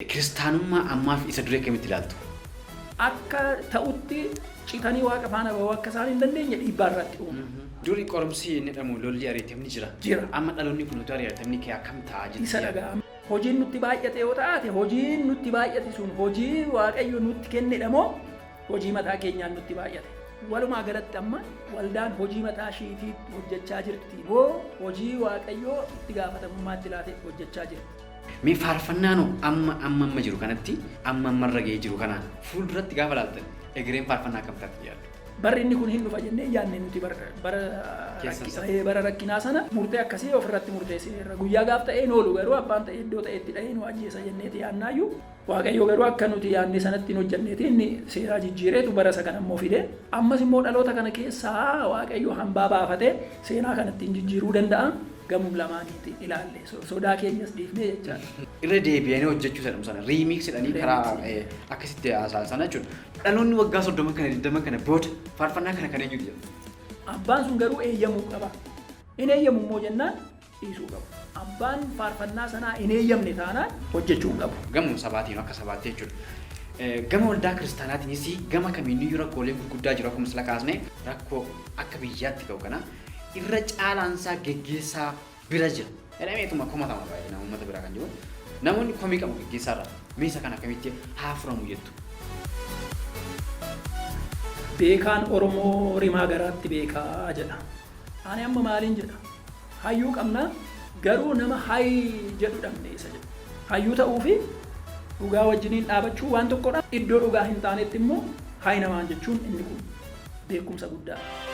Kiristaanummaa ammaaf isa durii akkamitti ilaaltu? Akka ta'utti citanii Waaqa faana ba'uu akka isaan hin dandeenye dhiibbaa irratti uumu. Duri qorumsi inni jedhamu lolli ariitamni jira. Jira. Amma dhaloonni kun utuu ariitamni kee akkam ta'a jettee Isa dhaga'ama. Hojiin nutti baay'ate yoo taate, hojiin nutti baay'ate sun hojii Waaqayyo nutti kennedha moo hojii mataa keenyaan nutti baay'ate? Walumaa galatti amma waldaan hojii mataa ishiitii hojjechaa jirti moo hojii Waaqayyoo itti gaafatamummaa itti laate hojjechaa jirti? Mee faarfannaanoo amma amma amma jiru kanatti, amma amma irra ga'ee jiru kanaan fuulduratti gaafa laaltan, egereen faarfannaa akkam taatti yaaddu? Barri inni kun hin dhufa jennee hin yaadne nuti bara bara Keessan sana. Bara rakkinaa sana murtee akkasii ofirratti murteessineerra. Guyyaa gaaf ta'ee hin oolu, garuu abbaan ta'e iddoo ta'etti dhahee nu ajjeesa jenneeti yaannaayyuu, Waaqayyo garuu akka nuti yaadne sanatti hin hojjanneeti inni seeraa jijjiireetu bara isa kana immoo fide. Ammas immoo dhaloota kana keessaa Waaqayyo hambaa baafatee seenaa kana ittiin jijjiiruu danda'a. Gamum lamaaniitiin ilaalle sodaa keenyas dhiifnee jechaadha. Irra deebi'anii hojjechuu jedhamu sana, remix jedhanii karaa akkasitti haasa'an sana jechuudha. Dhaloonni waggaa 30 kana, 20 kana booda faarfannaa kana kan eenyuti jedhu? Abbaan sun garuu eeyyamuu qaba. Hin eeyyamu immoo jennaan dhiisuu qabu. Abbaan faarfannaa sanaa hin eeyyamne taanaan hojjechuu hin qabu. Gama sabaatiin, akka sabaatti jechuudha. Gama waldaa kiristaanaatiinis gama kamiiniyyuu rakkooleen gurguddaa jiru, akkuma sila kaasne rakkoo akka biyyaatti ka'u kana irra caalaansaa geggeessaa bira jira. Jedhameetuma komatama baay'ee nama uummata biraa kan jiru. Namoonni komii qabu geggeessaa irraa. Mee isa kana akkamitti haa furamu jettu? Beekaan Oromoo rimaa garaatti beekaa jedha. Ani amma maaliin jedha? Hayyuu qabna, garuu nama hay jedhu dhabne isa jedhu. Hayyuu ta'uu fi dhugaa wajjiniin dhaabachuu waan tokkodha. Iddoo dhugaa hin taanetti immoo hay namaan jechuun inni kun beekumsa guddaadha.